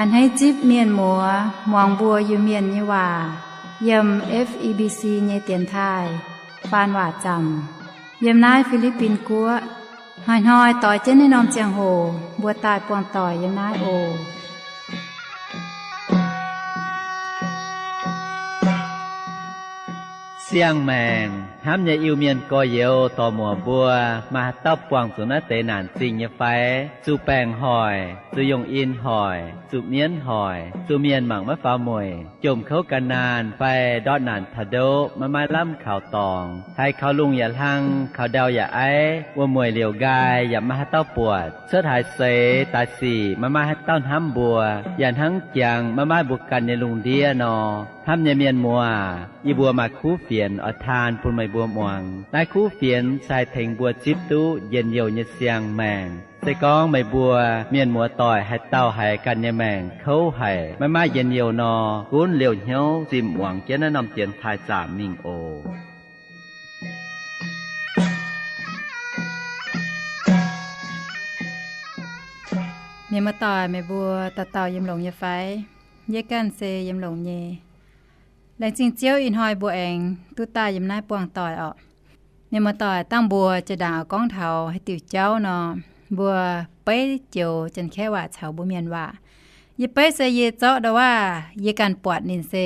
A'hneiv zipv mienh muoz muangx mbuo Iu-Mienh nyei waac yiem F E B C nyei dienx taaih faan waac zaamc yiem naaiv Fi^li^bin Guoqv. Hnoi-hnoi doix jienv naaiv norm ziangh hoc mbuo daaih buangh doic yiem naaiv oc. Siang-maengc hnamv nyei Iu-Mienh gorx-youz dorc-muoc mbuo, maaih haaix dauh buangh zuqc naaiv deix naanc zingh nyei fai? Zuqc baengc hoic, zuqc yongh in hoic, zuqc mienv hoic, zuqc mienh mangc maiv faaux mueic, jomc kouv gan naanh fai ndortv naanc taux ndoqv maiv maaih lamh kaux dorngx, haiz kaux lungh yaac hlang, kaux ndau yaac aiv, wuom-mueic liouc nqaai yaac maiv maaih haaix dauh buatc, cuotv haaix seix daaih sic maiv maaih haaix dauh hnamv mbuo, yaac hnangv jangx maiv maaih mbuo ganh nyei lungh ndiev nor. Hnamv nyei mienh muoz, yie mbuo maaih kuv fienx oix taan bun meih mbuo muangx. Naaiv kuv fienx se haih tengx mbuo zipv duqv njien-youh nyei siang-maengc. Se gorngv meih mbuo mienh muoz doic haaix dauh haiz ganh nyei maengc kouv haic, maiv maaih njien-youh nor, gunv liouh hnyouv zimh muangx jienv naaiv norm dienx taaih zaamc mingh oc. Mienh muoz doic, meih mbuo dauh dauh yiem longx nyei fai? Yie ganh se yiem longx nyei. Laengz zingh Ziouv, ih hnoi mbuo aengx duqv daaih yiem naaiv buangh doic orqc. Mienh muoz doic, dangh mbuo jiex ndaangc oix gorngv taux haaix diuc jauv nor, mbuo beiv joux Janx-Kaeqv waac caux mbuo Mienh waac. Yie beiv se yie zorqv ndau waac yie ganh buatc ninh se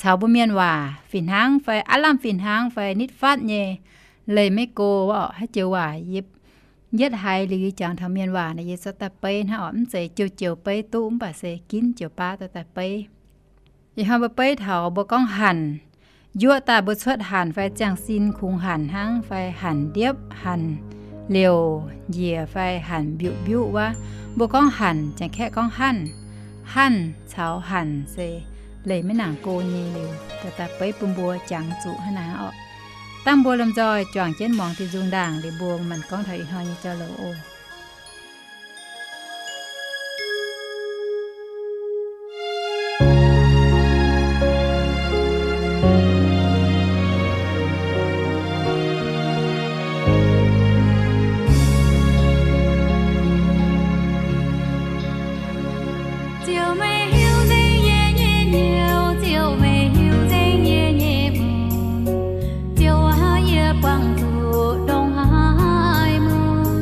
caux mbuo Mienh waac fih hnangv fai aav lamh fih hnangv fai nitv fatv nyei, leih maiv go orqc. Haaix joux waac yie yietv haiz liuz yie jangx taux Mienh waac nor, yie zorqv daaih beiv hnangv orqc. Mv zeiz joux-joux beiv duqv, mv baac se ginv joux baav zorqv daaih beiv. Ih hnoi mbuo beiv taux mbuo gorngv hanc, njuov daaih mbuo cuotv hanc fai ziangh sin kungx hanc hnangv fai hanc ndiepv, hanc liouc njiec fai hanc mbiuqc mbiuqv wuov. Mbuo gorngv hanc, Janx-Kaeqv gorngv hanh. Hanh caux hanc se leih maiv nangc go nyei liuz, daaih daaih beiv bun mbuo jangx zuqc hnangv naaiv orqc. Dangh mbuo lomh nzoih juangc jienv muangx diuh nzung ndaangc liuz, mbuo maanc gorngv taux ih hnoi nyei jauv-louc oc. Ziouv meih hiuv nzengc yie nyei hnyouv, Ziouv meih hiuv nzengc yie nyei mun. Ziouv aac, yie buangh zuqc ndongc haaix mun?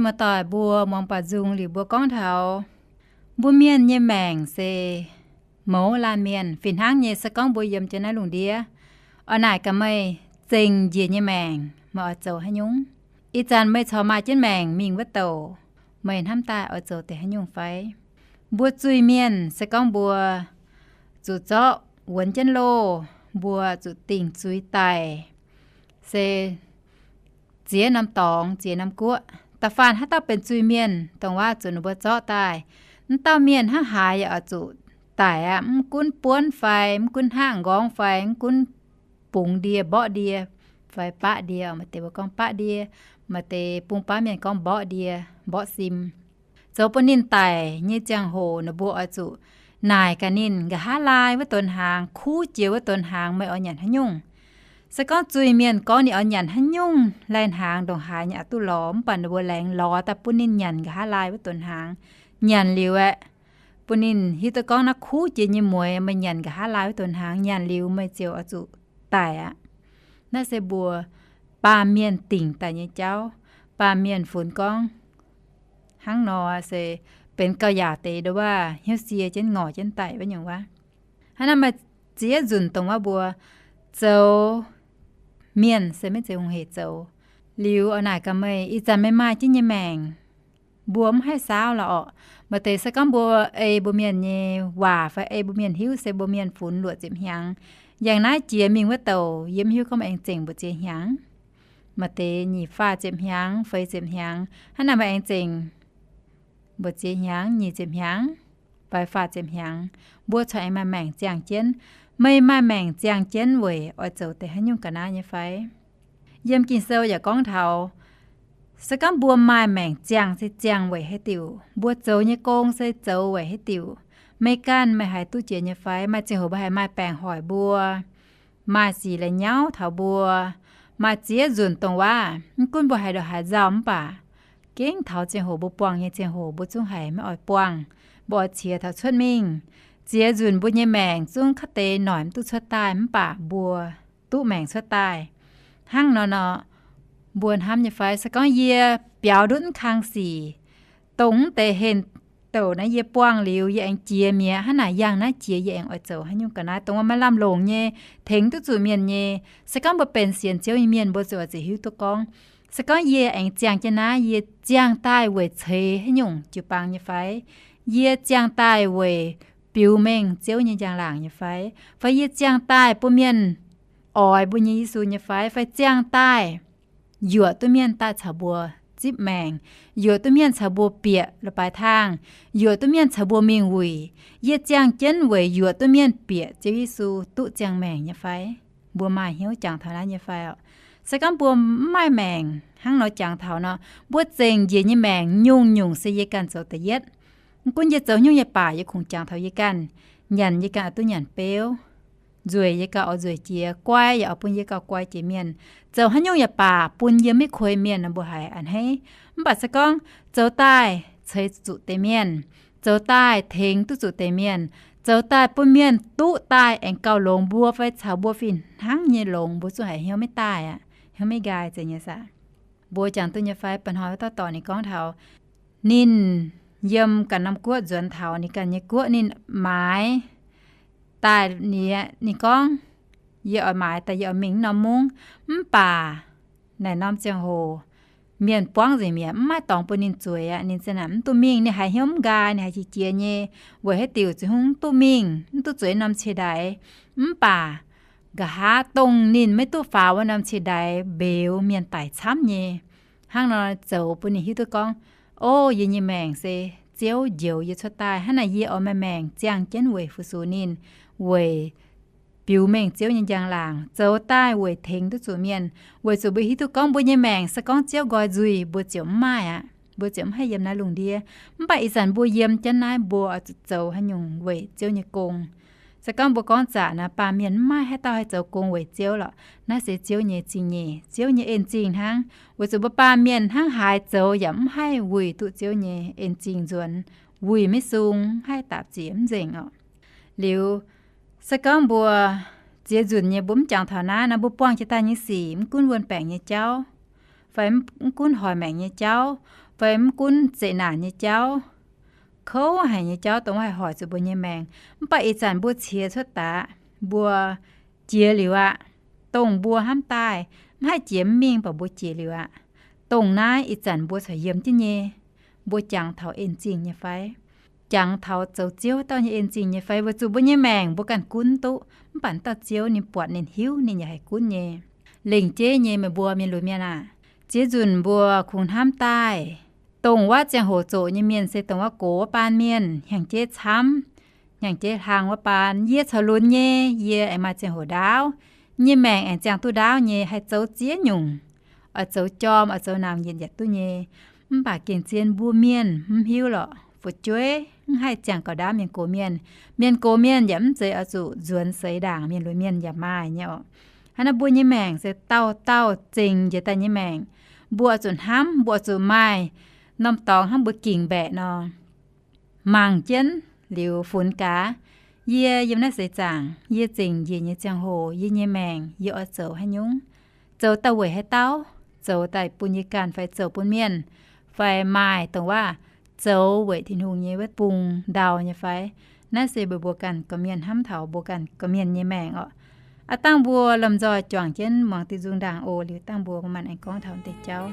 Muoz-doic mbuo muangx baaux nzung liuz mbuo gorngv taux mbuo mienh nyei maengc se mouz laanh mienh fih hnangv nyei. Se gorngv mbuo yiem jienv naaiv lungh ndiev, oix naaic gaax meih zengc njiec nyei maengc meih oix zoux haaix nyungc? Ih zanc meih corc maaih jienv maengc mingh wuov douc, meih hnamv daaih oix zoux deix haaix nyungc fai? Mbuo zuiz-mienh se gorngv mbuo zuqc zorqv wuonx jienv loh, mbuo zuqc dingc zuiz daic, se ziex norm dorngx ziex norm guoqv. Da'faanh haaix dauh benx zuiz-mienh, dongh wuov zuqc ninh mbuo zorqv daaih, wuov dauh mienh hnangv haaix yaac oix zuqc daic aqv. Mv gunv buonv fai, mv gunv hnangv nqorngv fai, mv gunv bungx ndie, mborqv ndie, fai baqv ndie, maaih deix mbuo gorngv baqv ndie, maaih deix bung baav mienh gorngv mborqv ndie, mborqv sim. Zoux bun ninh daic nyei ziangh hoc ninh mbuo oix zuqc naaic gaax ninh, nqa'haav laai wuov donx hnaangx, kuv jiex wuov donx hnaangx meih oix nyanc haaix nyungc? Se gorngv zuiz-mienh gorngv ninh oix nyanc haaix nyungc lai-hnaangx ndongc haaix nyei aqc duqv lorz, mv baac ninh mbuo laengz lorz daaih bun ninh nyanc nqa'haav laai wuov donx hnaangx. Nyanc liuz aeqv, bun ninh hiuv duqv gorngv naaiv kuv jiex nyei mueix, meih nyanc nqa'haav laai wuov donx hnaangx, nyanc liuz meih ziouc oix zuqc daic aqv. Naaiv se mbuo baamh mienh dingc daaih nyei jauv. Baamh mienh funx gorngv hnangv nor se benx gauh yaauc deix ndo wuov hnyouv sie jienv ngorc jienv daic wuov nyungc wuov. Hnangv naaiv maaih ziex nzunc dongh wuov mbuo zoux mienh se maiv zeiz hungh heic zoux. Liuz oix naaic gaax meih, ih zanc meih maaih jienv nyei maengc, mbuo mv haih saauv lorqc. Maaih deix se gorngv mbuo ei mbuo mienh nyei waac fai ei mbuo mienh hiuv se mbuo mienh funx luoqc ziepc hnyangx. Yangh naaiv jiex mingh wuov douc yie mv hiuv gorngv aengx zengc mbu'ziex hnyangx. Maaih deix nyic faah ziepc hnyangx, feix ziepc hnyangx, hnangv naaic meih aengx zengc mbu'ziex hnyangx, nyic ziepc hnyangx, fai faah ziepc hnyangx, mbuo corc aengx maaih maengc ziangh jienv. Meih maaih maengc ziangh jienv weic oix zoux deix haaix nyungc ga'naaiv nyei fai? Yiem Ging-Sou yaac gorngv taux, se gorngv mbuo maaih maengc ziangh se ziangh weic haaix diuc, mbuo zoux nyei gong se zoux weic haaix diuc, meih ganh meih haiz duqv jiex nyei fai? Maaih ziangh hoc mbuo haiz maaih baengc hoic mbuo, maaih sic la'nyauv taux mbuo, maaih ziex nzunc dongh waac, mv gunv mbuo haaix ndongc haaix nzauh mv baac, gengh taux ziangh hoc mbuo buangh nyei ziangh hoc mbuo zungv haiz maiv oix buangh, mbuo oix qiex taux cuotv mingh. Ziex nzunc mbuo nyei maengc zungv kaav deix noic mv duqv cuotv daaih mv baac mbuo duqv maengc cuotv daaih. Hnangv nor nor, mbuo hnamv nyei fai? Se gorngv yie biaux ndutv mv kang sic, dongh mv deix henh douc naaiv yie buangh liuz yie aengx jiex mi'aqv. Hnangv naaic yangh naaiv jiex yie aengx oix zoux haaix nyungc ga'naaiv? Dongh wuov maaih lamh longc nyei, tengx duqv zuqc mienh nyei. Se gorngv mbuo benx sienx Ziouv nyei mienh, mbuo ziouc oix zuqc hiuv duqv gorngv, se gorngv yie aengx ziangh jienv naaiv, yie ziangh daaih weic ceix haaix nyungc jiu-baang nyei fai? Yie ziangh daaih weic biux mengh Ziouv nyei njang-laangc nyei fai? Fai yie ziangh daaih bun mienh oix mbuo nyei Yesu nyei fai? Fai ziangh daaih yuoqc duqv mienh daaih caux mbuo zipv maengc, yuoqc duqv mienh caux mbuo bieqc la'baaix tangh, yuoqc duqv mienh caux mbuo mingh wuic? Yie ziangh jienv weic yuoqc duqv mienh bieqc Ziouv Yesu duqv ziangh maengc nyei fai? Mbuo maaih hnyouv jangx taux naaiv nyei fai oc? Se gorngv mbuo mv maaih maengc hnangv nor jangx taux nor, mbuo zengc njiec nyei maengc nyungc-nyungc se yie ganh zoux da'yietv. Mv gunv yie zoux nyungc nyei baac yie kungx jangx taux yie ganh. Nyanc yie ganh oix duqv nyanc beuv, nzueic yie ganh oix nzueic jiex, guai yaac oix bun yie ganh guai jiex mienh. Zoux haaix nyungc yaac baac bun yie maiv kuei mienh nor mbuo haiz a'hneiv. Mv baac se gorngv zoux daaih ceix zuqc deix mienh, zoux daaih tengx duqv zuqc deix mienh, zoux daaih bun mienh duqv daaih aengx gauh longx mbuo fai caux mbuo fih hnangv nyei longx, mbuo zungv haiz hnyouv maiv daaih aqv, hnyouv maiv nqaai zeiz nyei saah? Mbuo jangx duqv nyei fai? Ba'hnoi wuov dauh dorc ninh gorngv taux ninh yiem ganh norm guoqv nzuonx taux ninh ganh nyei guoqv, ninh maaiz daaih, ninh gorngv, yie oix maaiz daaih, yie oix mingh norm mungv. Mv baac naaic norm ziangh hoc mienh buangv nzengc mi'aqv, mv maaih dorngx bun ninh zueiz aqv. Ninh za'naaic mv duqv mingh, ninh haiz hnyouv mv nqaai, ninh haiz qiex jiez nyei, weic haaix diuc ziouc hungh mv duqv mingh, mv duqv zueiz norm cie-ndaix. Mv baac nqa'haav dongh ninh maiv duqv faaux wuov norm cie-ndaix mbeux mienh daic camv nyei. Hnangv nor zoux bun ninh hiuv duqv gorngv, o, yie nyei maengc se Ziouv njoux yie cuotv daaih. Hnangv naaic yie oix maaih maengc ziangh jienv weic fu-sux ninh, weic biux mengh Ziouv nyei njang-laangc, zoux daaih weic tengx duqv zuqc mienh. Weic zuqc mbuo hiuv duqv gorngv mbuo nyei maengc se gorngv Ziouv nqoi nzuih mbuo ziouc mv maaih aqv, mbuo ziouc mv haih yiem naaiv lungh ndiev. Mv baac ih zanc mbuo yiem jienv naaiv, mbuo oix zuqc zoux haaix nyungc weic Ziouv nyei gong? Se gorngv mbuo gorngv zaqc naaic, baamh mienh mv maaih haaix dauh haih zoux gong weic Ziouv lorqc. Naaiv se Ziouv nyei zingh nyeic, Ziouv nyei en-zingh hnangv. Weic zuqc mbuo baamh mienh hnangv haaix zoux yaac mv haih wuic duqv Ziouv nyei en-zingh nzuonx, wuic maiv sung, mv haih dapc ziec mv nzengc oc. Liuz, se gorngv mbuo ziex nzunc nyei mbuo mv jangx taux naaiv nor, mbuo buangh jiex daaih nyei sic, mv gunv wuon-baengc nyei jauv, fai mv gunv hoic maengc nyei jauv, fai mv gunv zeqc naanc nyei jauv, kouv haic nyei jauv dongh wuov haih hoic zuqc mbuo nyei maengc. Mv baac ih zanc mbuo ciex cuotv daaih, mbuo jiex liuz aqv. Dongh mbuo hnamv daaih mv haih jiex mv mingh, mv baac mbuo jiex liuz aqv. Dongh naaiv ih zanc mbuo corc yiem jienv nyei, mbuo jangx taux en zingh nyei fai? Jangx taux zoux Ziouv dauh nyei en zingh nyei fai? Weic zuqc mbuo nyei maengc mbuo ganh gunv duqv, mv baac dauh Ziouv ninh buatc ninh hiuv ninh yaac haih gunv nyei. Lengc jeiv nyei meih mbuo mienh lunx mienh aah, ziex nzunc mbuo kungx hnamv daaih, dongh wuov ziangh hoc zoqc nyei mienh se dongh wuov gox wuov baan mienh, hnyangx-jeiv camv, hnyangx-jeiv hlang wuov baan. Yie corc lunx nyei, yie aengx maaih ziangh hoc ndaauv. Nyei maengc aengx ziangh duqv ndaauv nyei, haih zoux ziex nyungc, oix zoux jorm, oix zoux nangc yietc yaac duqv nyei. Mv baac gengh zien mbuo mienh mv hiuv lorqc, fu'jueiv mv haih ziangh gauh ndaauv mienh gox mienh. Mienh gox mienh yaac mv zeiz oix zuqc nzuonx seix ndaangc mienh lunx mienh yaac maaih nyei oc. Hnangv naaiv mbuo nyei maengc se dauh dauh zengc njiec daaih nyei maengc. Mbuo oix zuqc hnamv, mbuo oix zuqc maaih norm dorngx hnangv mbuo gingc mbaeqc nor, mangc jienv liuz funx gaax. Yie yiem naaiv seix zaangc, yie zengc njiec nyei ziangh hoc, yie nyei maengc yie oix zoux haaix nyungc? Zoux daaih weic haaix dauh? Zoux daaih bun yie ganh fai zoux bun mienh? Fai maaih dongh wuov zoux weic Tin-Hungh nyei wuov bung ndau nyei fai? Naaiv se mbuo, mbuo ganh gorqv-mienh hnamv taux mbuo ganh gorqv-mienh nyei maengc orqc. Aav dangh mbuo lomh nzoih juangc jienv muangx diuh nzung ndaangc oc. Liuz dangh mbuo maaih aengx gorngv taux deix jauv.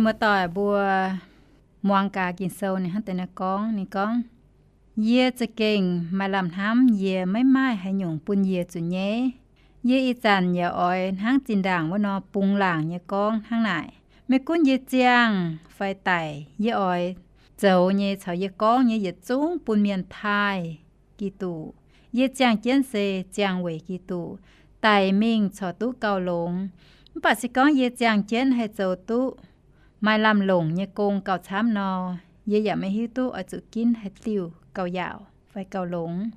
Muoz-doic mbuo muangx gaax Ging-Sou ninh hnangv deix naaiv gorngv. Ninh gorngv, Yie za'gengh maaih lamh hnamv yie maiv maaih haaix nyungc bun yie zuqc nyei. Yie ih zanc yaac oix hnangv zinh ndaangc wuov nor bungx laangc nyei gorngv hnangv naaic. Maiv gunv yie ziangh fai daic, yie oix zoux nyei caux yie gorngv nyei yietc zungv bun mienh taaih Giduc. Yie ziangh jienv se ziangh weic Giduc, daic mingh corc duqv gauh longx. Mv baac se gorngv yie ziangh jienv haih zoux duqv maaih lamh longc nyei gong gauh camv nor, yie yaac maiv hiuv duqv oix zuqc ginv haaix diuh gauh yaauc fai gauh longx.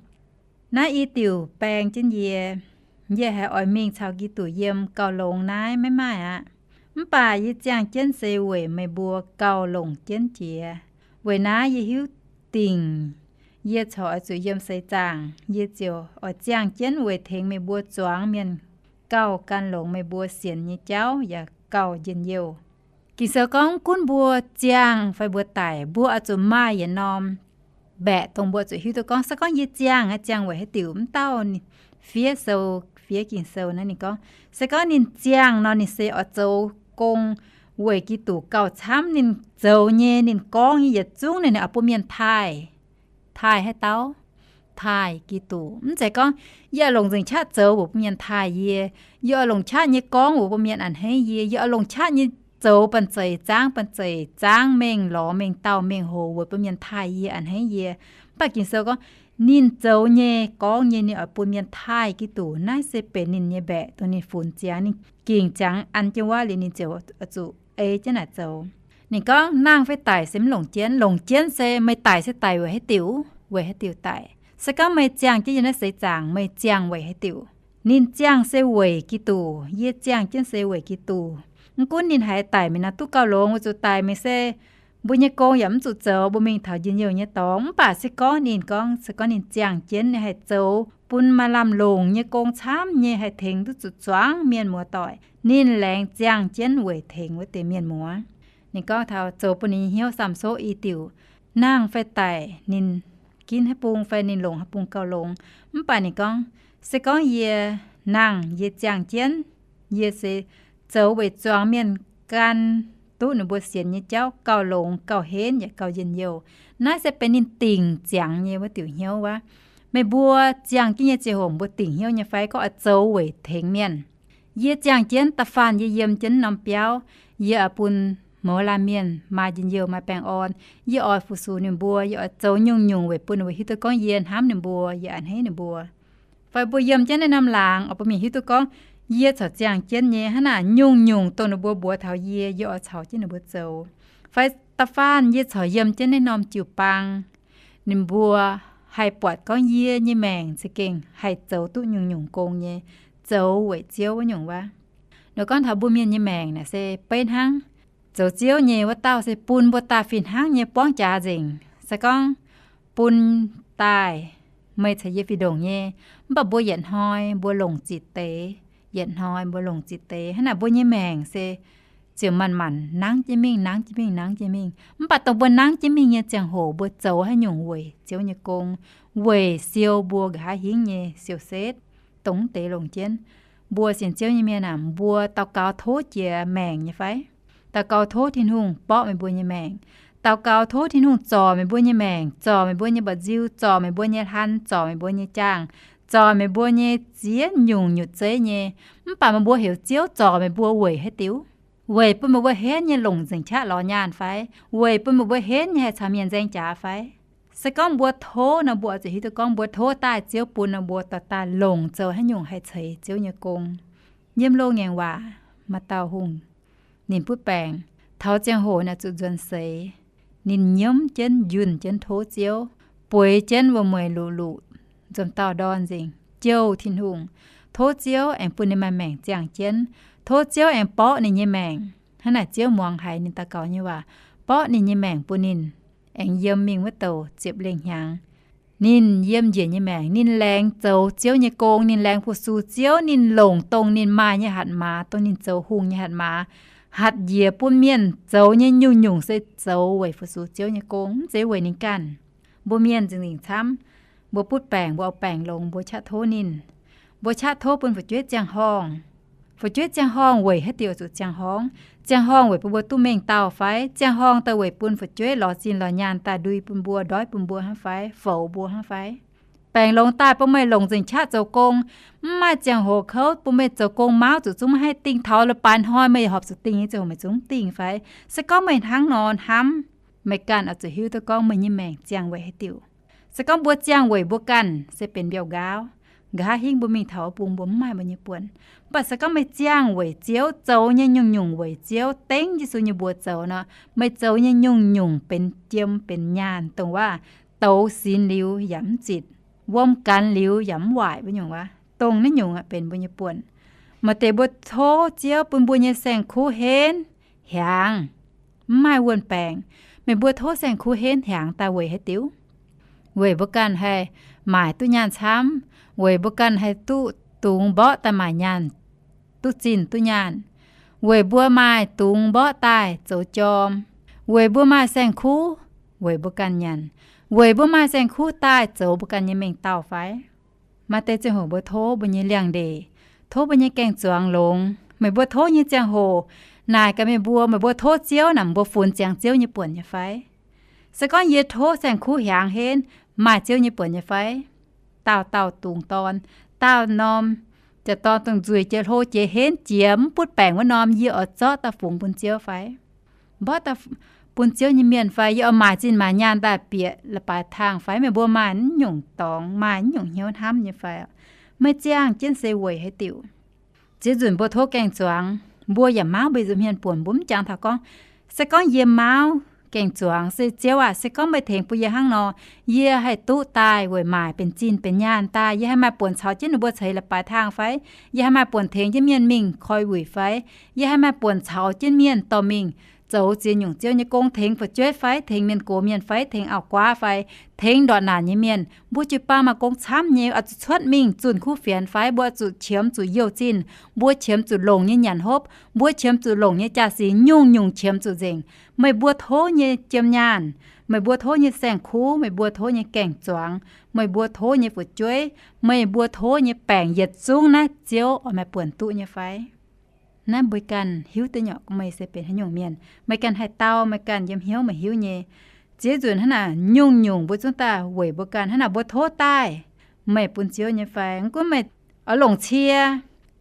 Naaiv i diuc baeng jienv yie, yie haiz oix mingh caux Giduc yiem gauh longx naaiv maiv maaih aqv. Mv baac yie ziangh jienv se weic meih mbuo gauh longc jienv jiex. Weic naaiv yie hiuv dingc yie corc oix zuqc yiem seix zaangc, yie ziouc oix ziangh jienv weic tengx meih mbuo zuangx mienh gauh gan longx meih mbuo sienx nyei jauv yaac gauh njien-youh. Ging-Sou gorngv gunv mbuo ziangh fai mbuo daic, mbuo oix zuqc maaih yietc norm mbaeqc dongh mbuo zuqc hiuv duqv gorngv, se gorngv yie ziangh, ziangh weic haaix diuc? Mv dauh fiev sou, fiev Ging-Sou naaiv ninh gorngv, se gorngv ninh ziangh nor, ninh se oix zoux gong weic Giduc gauh camv. Ninh zoux nyei, ninh gorngv nyei yietc zungv ninh oix bun mienh taaih, taaih haaix dauh? Taaih Giduc. Mv zeiz gorngv yie oix longc nzengc qaqv zoux weic bun mienh taaih yie, yie oix longc qaqv nyei gorngv weic bun mienh a'hneiv yie, yie oix longc qaqv nyei zoux banh zeic zaangv banh zeic, zaangv mengh lorz mengh dauh mengh hoc weic bun mienh taaih yie a'hneiv yie. Mv baac Ging-Sou gorngv, ninh zoux nyei gorngv nyei ninh oix bun mienh taaih Giduc. Naaiv se benx ninh nyei mbaeqc dongh ninh funx ziangx, ninh gengh ziangx an jienv wuov liuz ninh ziouc zuqc ei jienv naaic zoux. Ninh gorngv nangh fai daic se mv longc jienv. Longc jienv se meih daic se daic weic haaix diuc? Weic haaix diuc daic? Se gorngv meih ziangh jienv yiem naaiv seix zaangc, meih ziangh weic haaix diuc? Ninh ziangh se weic Giduc. Yie ziangh jienv se weic Giduc. Mv gunv ninh haiz daic mingh nor duqv gauh longx, weic zuqc daic mingh se mbuo nyei gong yaac mv zuqc zoux, mbuo mingh taux njien-youh nyei dorngx. Mv baac se gorngv ninh gorngv, se gorngv ninh ziangh jienv, ninh haih zoux bun maaih lamh longc nyei gong camv nyei, haih tengx duqv zuqc zuangx mienh muoz-doic. Ninh laengz ziangh jienv weic tengx wuov deix mienh muoz. Ninh gorngv taux zoux bun ninh nyei hnyouv samh soqv i diuc, nangh fai daic ninh ginv haaix bung fai ninh longc haaix bung gauh longx. Mv baac ninh gorngv, se gorngv yie nangh, yie ziangh jienv, yie se zoux weic zuangx mienh gan duqv ninh mbuo sienx nyei jauv gauh longx, gauh henv yaac gauh njien-youh. Naaiv se benx ninh dingc ziangx nyei wuov diuc hnyouv wuov. Meih mbuo ziangh jienv nyei ziangh hoc mbuo dingc hnyouv nyei fai? Gorngv oix zoux weic tengx mienh. Yie ziangh jienv da'faanh yie yiem jienv norm biauv, yie oix bun mouz laanh mienh maaih njien-youh maaih baengh orn. Yie oix fu-sux ninh mbuo, yie oix zoux nyungc-nyungc weic bun ninh mbuo hiuv duqv gorngv yie hnamv ninh mbuo, yie a'hneiv ninh mbuo. Fai mbuo yiem jienv naaiv norm laangz oix bun mienh hiuv duqv gorngv yie corc ziangh jienv nyei. Hnangv naaic nyungc-nyungc dongh ninh mbuo mbuox taux yie, yie oix caux jienv ninh mbuo zoux. Fai da'faanh yie corc yiem jienv naaiv norm jiu-baang, ninh mbuo haih buatc gorngv yie nyei maengc za'gengh haih zoux duqv nyungc-nyungc gong nyei, zoux weic Ziouv wuov nyungc wuov. Nor gorngv taux mbuo mienh nyei maengc naaic se beiv hnangv. Zoux Ziouv nyei wuov dauh se bun mbuo daaih fih hnangv nyei buangv jaax nzengc. Se gorngv bun daaih meih caux yie fih ndongc nyei, mv baac mbuo yietc hnoi mbuo longc ziqc deix, yietc hnoi mbuo longc ziqc deix. Hnangv naaic mbuo nyei maengc se ziouc manc-manc nangv jienv mingh, nangv jienv mingh, nangv jienv mingh. Mv baac dongh mbuo nangv jienv mingh nyei ziangh hoc mbuo zoux haaix nyungc weic Ziouv nyei gong, weic siou mbuo nqa'haav hingv nyei siou-setv, dongh deix longc jienv. Mbuo sienx Ziouv nyei mienh aac, mbuo daux gaux tov jiex maengc nyei fai? Daux gaux tov Tin-Hungh borqv meih mbuo nyei maengc. Daux gaux tov Tin-Hungh zorc meih mbuo nyei maengc, zorc meih mbuo nyei mba'nziu, zorc meih mbuo nyei hlan, zorc meih mbuo nyei jaangh, zorc meih mbuo nyei ziex nyungc nyutc zeiv nyei. Mv baac meih mbuo heuc Ziouv zorc meih mbuo weic haaix diuc? Weic bun meih mbuo henv nyei longc nzengc qaqv lorz nyaanh fai? Weic bun meih mbuo henv nyei haih caux mienh nzaeng jaax fai? Se gorngv mbuo tov nor, mbuo oix zuqc hiuv duqv gorngv mbuo tov daaih, Ziouv bun nor, mbuo dorh daaih longc zoux haaix nyungc haih ceix Ziouv nyei gong. Yiem Loz-Ngaengc Waac maaih dauh hungh, ninh butv baengc, taux ziangh hoc naaic zuqc nzuonx seix, ninh nyiemv jienv, njunh jienv tov Ziouv, bueix jienv wuom-mueic luqc-luqc, nzuonx dauh ndorn nzengc, jouh Tin-Hungh, tov Ziouv aengx bun ninh maaih maengc ziangh jienv, tov Ziouv aengx borqv ninh nyei maengc. Hnangv naaic Ziouv muangx haiz ninh daux gaux nyei waac, borqv ninh nyei maengc bun ninh, aengx yiem mingh wuov douc ziepc lengh hnyangx. Ninh yiem njiec nyei maengc, ninh laengz zoux Ziouv nyei gong, ninh laengz fu-sux Ziouv, ninh longc dongh ninh maaih nyei hatc maaz, dongh ninh zoux hungh nyei hatc maaz, hatc njiec bun mienh zoux nyei nyungc-nyungc se zoux weic fu-sux Ziouv nyei gong, mv zeiz weic ninh ganh. Mbuo mienh nzengc-nzengc camv, mbuo butv baengc, mbuo oix baengc longx, mbuo qaqv tov ninh. Mbuo qaqv tov bun fu'jueiv ziangh horngh, Fu'jueiv ziangh horngh weic haaix diuc zuqc ziangh horngh? Ziangh horngh weic bun mbuo duqv mengh dauh fai? Ziangh horngh daaih weic bun fu'jueiv lorz zinh lorz nyaanh daaih ndui bun mbuo, ndoiv bun mbuo hnangv fai, foux mbuo hnangv fai? Baengc longx daaih bun meih longc nzengc qaqv zoux gong. Mv maaih ziangh hoc kouv bun meih zoux gong mauv zuqc zungv maiv haih dingh. Taux leiz-baaix hnoi meih horpc zuqc dingh nyei ziangh hoc meih zungv mv dingh fai? Se gorngv meih hnangv nor hnamv, meih ganh oix zuqc hiuv duqv gorngv meih nyei maengc ziangh weic haaix diuc. Se gorngv mbuo ziangh weic mbuo ganh se benx mbiauh nqaauv, nqa'haav hingv mbuo mingh taux wuov bung mbuo mv maaih mbuo nyei buonc. Mv baac se gorngv meih ziangh weic Ziouv, zoux nyei nyungc-nyungc weic Ziouv, dengv Yesu nyei mbuox zoux nor, meih zoux nyei nyungc-nyungc benx jiem benx nyaanh, dongh waac douz sinx liuz yaac mv zitc, wuom ganx liuz yaac mv waaic wuov nyungc waac, dongh naaiv nyungc benx mbuo nyei buonc. Maaih deix mbuo tov Ziouv bun mbuo nyei saeng-kuv henv hiaangx, mv maaih wuon-baengc. Meih mbuo tov saeng-kuv henv hiaangx daaih weic haaix diuc? Weic mbuo ganh haih maaic duqv nyaanh camv, weic mbuo ganh haih duqv dungx mborqv daaih maaic nyaanh duqv zinh duqv nyaanh, weic mbuo maaih dungx mborqv daaih zoux jorm, weic mbuo maaih saeng-kuv, weic mbuo ganh nyanc, weic mbuo maaih saeng-kuv daaih zoux mbuo ganh nyei mengh dauh fai? Maaih deix ziangh hoc mbuo tov mbuo nyei liangx-ndeic, tov mbuo nyei gaeng-zuangx longx. Meih mbuo tov nyei ziangh hoc, naaic gaax meih mbuo, meih mbuo tov Ziouv naaic, mbuo funx ziangx Ziouv nyei buonc nyei fai? Se gorngv yie tov saeng-kuv hiaangx henv, maaih Ziouv nyei buonc nyei fai? Dauh dauh dungz dorn, dauh norm jaax dorn dongh nzueic jiex hlo jiex henv jiex mv butv baengc wuov norm, yie oix zorqv daaih fungx bun Ziouv fai? Mborqv daaih bun Ziouv nyei mienh fai? Yie oix maaic zinh maaic nyaanh daaih bieqc leiz-baaix tangh fai? Meih mbuo maaih naaiv nyungc dorngx, maaih naaiv nyungc hnyouv hnamv nyei fai? Meih ziangh jienv se weic haaix diuc? Ziex nzunc mbuo tov gaeng-zuangx, mbuo yaac mauv mbuo nza'hmien buonc. Mbuo mv jangx taux gorngv, se gorngv yie mauv gaeng-zuangx, se Ziouv aac, se gorngv meih tengx bun yie hnangv nor, yie haih duqv daaih weic maaic benx zinh benx nyaanh daaih, yie haih maaih buonc caux jienv ninh mbuo ceix leiz-baaix tangh fai? Yie haih maaih buonc tengx jienv mienh mingh koi wuic fai? Yie haih maaih buonc caux jienv mienh dorh mingh zoux ziex nyungc Ziouv nyei gong, tengx fu'jueiv fai, tengx mienh gox mienh fai, tengx auv-guaav fai, tengx ndortv naanc nyei mienh. Mbuo jiu-baang maaih gong camv nyei, oix zuqc cuotv mingh zunh kuv fienx fai? Mbuo oix zuqc qiemx zuqc youh zinh, mbuo qiemx zuqc longc nyei nyanc hopv, mbuo qiemx zuqc longc nyei jaa-sic, nyungc-nyungc qiemx zuqc nzengc. Meih mbuo tov nyei jiem nyaanh, meih mbuo tov nyei saeng-kuv, meih mbuo tov nyei gaeng-zuangx, meih mbuo tov nyei fu'jueiv, meih mbuo tov nyei baengc yietc zungv naaiv Ziouv oix maaih buonc duqv nyei fai? Naaiv mbuo ganh hiuv duqv nyei, meih se benx haaix nyungc mienh. Meih ganh haih dau, meih ganh yiem hnyouv meih hiuv nyei. Ziex nzunc hnangv naaic, nyungc-nyungc mbuo zungv daaih weic mbuo ganh. Hnangv naaic mbuo tov daaih, meih bun Ziouv nyei fai? Mv gunv meih oix longc cie,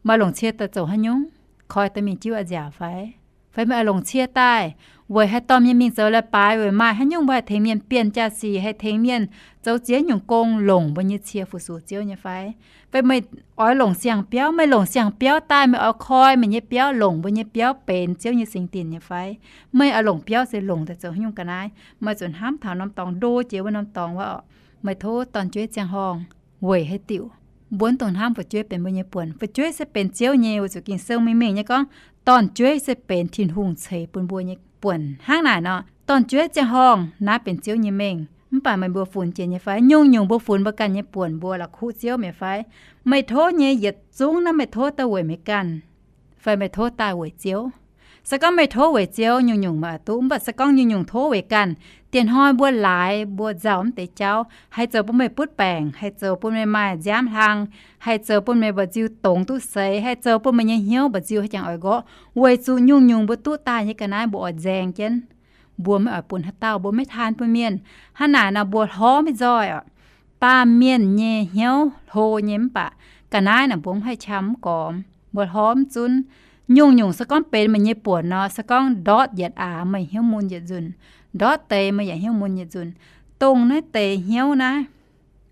meih longc cie daaih zoux haaix nyungc? Koi dorh mingh jiuv a'nziaauc fai? Fai meih oix longc cie daaih weic haih dorh mienh mingh zoux leiz-baaix, weic maaih haaix nyungc mbuo haih tengx mienh bienh jaa-sic, haih tengx mienh zoux ziex nyungc gong, longc mbuo nyei cie fu-sux Ziouv nyei fai? Fai meih oix longc siang-biauv? Meih longc siang-biauv daaih, meih oix koi meih nyei biauv, longc mbuo nyei biauv benx Ziouv nyei singx dinc nyei fai? Meih oix longc biauv se longc daaih zoux haaix nyungc ga'naaiv? Meih zuqc hnamv taux norm dorngx, ndo jiex wuov norm dorngx wuov oc. Meih tov dorn-jueiv ziangh horngh weic haaix diuc? Mbuo mv dungx hnamv fu'jueiv benx mbuo nyei buonc. Fu'jueiv se benx Ziouv nyei. Weic zuqc Ging-Sou mingh mingh nyei gorngv, dorn-jueiv se benx Tin-Hungh ceix bun mbuo nyei buonc. Hnangv naaic nor, dorn-jueiv ziangh horngh naaiv benx Ziouv nyei mengh. Mv baac meih mbuo funx jiex nyei fai? Nyungc-nyungc mbuo funx mbuo ganh nyei buonc, mbuo la'kuqv Ziouv mi'aqv fai? Meih tov nyei yietc zungv naaiv, meih tov daaih weic meih ganh fai meih tov daaih weic Ziouv? Se gorngv meih tov weic Ziouv, nyungc-nyungc meih oix duqv. Mv baac se gorngv nyungc-nyungc tov weic ganh, dieh hnoi mbuo laaix mbuo nzauh mv deix jauv, haih zoux bun meih butv baengc, haih zoux bun meih maaih nziaamv hlang, haih zoux bun meih mba'nziu dongz duqv seix, haih zoux bun meih nyei hnyouv mba'nziu haih jangx oix nqorqv. Weic zuqc nyungc-nyungc mbuo duqv daaih nyei ga'naaiv mbuo oix nzaeng jienv. Mbuo maiv oix bun haaix dauh, mbuo maiv taan bun mienh. Hnangv naaic nor mbuo hlorv maiv nzoih oc. Baamh mienh nyei hnyouv hlo nyei mv baac ga'naaiv naaic mbuo mv haih qam mv gormx, mbuo hlorv mv zunv. Nyungc-nyungc se gorngv benx meih nyei buonc nor, se gorngv ndortv yietc aax meih hnyouv mun yietc nzunc, ndortv deix meih yaac hnyouv mun yietc nzunc. Dongh naaiv deix hnyouv naaiv,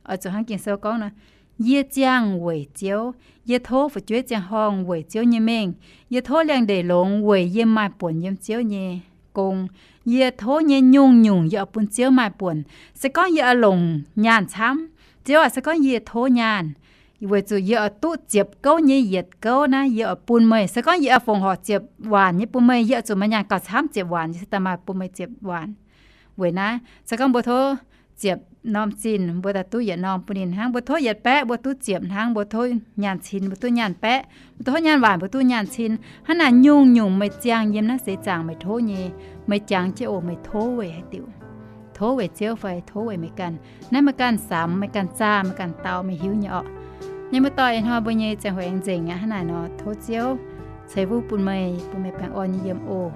oix zuqc hnangv Ging-Sou gorngv nor, yie ziangh weic Ziouv, yie tov fu'jueiv ziangh horngh weic Ziouv nyei mengh, yie tov liangx-ndeic longx weic yie maaih buonc yiem Ziouv nyei gong, yie tov nyei nyungc-nyungc yie oix bun Ziouv maaih buonc. Se gorngv yie oix longc nyaanh camv, Ziouv aac, se gorngv yie tov nyaanh, weic zuqc yie oix duqv ziepc gouv nyei yietc gouv naaiv yie oix bun meih. Se gorngv yie oix fongc horc ziepc waanc nyei bun meih, yie oix zuqc maaih nyaanh gauh camv ziepc waanc, yie se daaih maaih bun meih ziepc waanc. Weic naaiv, se gorngv mbuo tov ziepc norm zinh, mbuo daaih duqv yietc norm bun ninh hnangv. Mbuo tov yietc baeqv, mbuo duqv ziepc hnangv. Mbuo tov nyaanh cin, mbuo duqv nyaanh baeqv. Mbuo tov nyaanh waanc, mbuo duqv nyaanh cin. Hnangv naaic nyungc-nyungc meih ziangh yiem naaiv seix zaangc meih tov nyei, meih jangx jienv oc, meih tov weic haaix diuc? Tov weic Ziouv fai tov weic meih ganh? Naaiv meih ganh samx, meih ganh zaah, meih ganh dau, meih hiuv nyei orqc. Nyei muoz-doic, ih hnoi mbuo nyei ziangh hoc aengx nzengc aqv. Hnangv naaic nor, tov Ziouv ceix fuqv bun meih, bun meih baengh orn nyei yiem oc.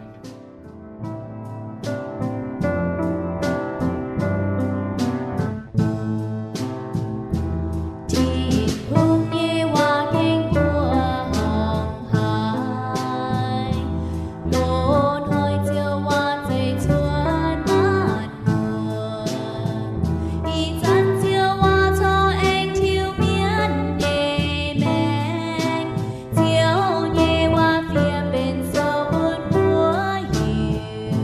Tin-Hungh nyei waac gengh buov horngh haic. Loz-hnoi Ziouv waac zeiz cuotv maanc muotc. Ih zanc Ziouv waac corc aengx tiux mienv nyei maengc. Ziouv nyei waac fiev benx sou bun mbuo hiuv.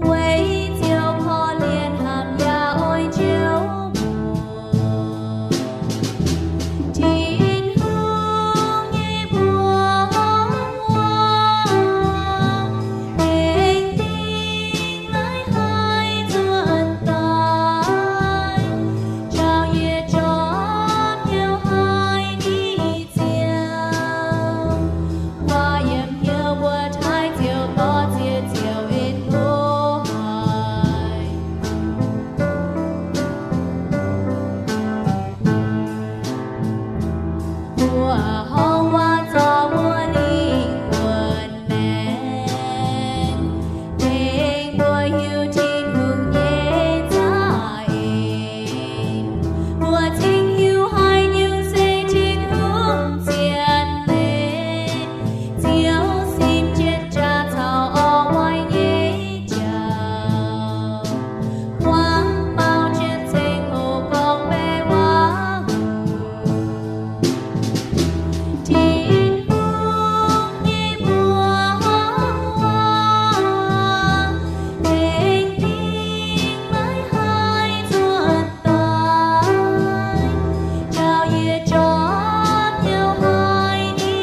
Weic Ziouv korv-lienh hnamv yaac oix njoux muoz. Tin-Hungh nyei mbuox waac aengx dingc maiv haih nzuonx daaih. Njaaux yietc jorm hnyouv haic ni Ziouv. Waac yiem hnyouv mbuo taaih Ziouv, dorh ziex Ziouv en hlo haic. Mbuo horngh waac zorc mbuo lingh wuonh maengc, tengx mbuo hiuv Tin-Hungh nyei za'eix. Mbuo cingx hiuv haaix nyungc se Tin-Hungh zien leiz. Ziouv simv jienv jaax caux orv waaic nyei jauv, huaav mauv jienv ceng-houc gorngv mbaeqc waac-huc. Tin-Hungh nyei mbuox waac aengx dingc maiv haih nzuonx daaih. Njaaux yietc jorm hnyouv haic ni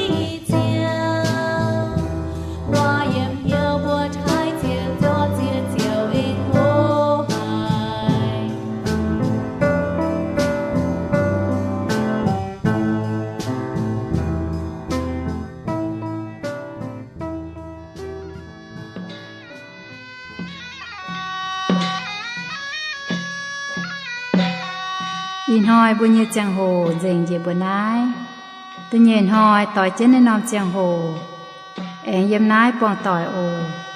Ziouv. Waac yiem hnyouv mbuo taaih Ziouv, dorh ziex Ziouv en hlo haic. Ih hnoi mbuo nyei ziangh hoc nzengc njiec mbuo naaiv. Da'nyeic hnoi doix jienv naaiv norm ziangh hoc aengx yiem naaiv buangh doic oc.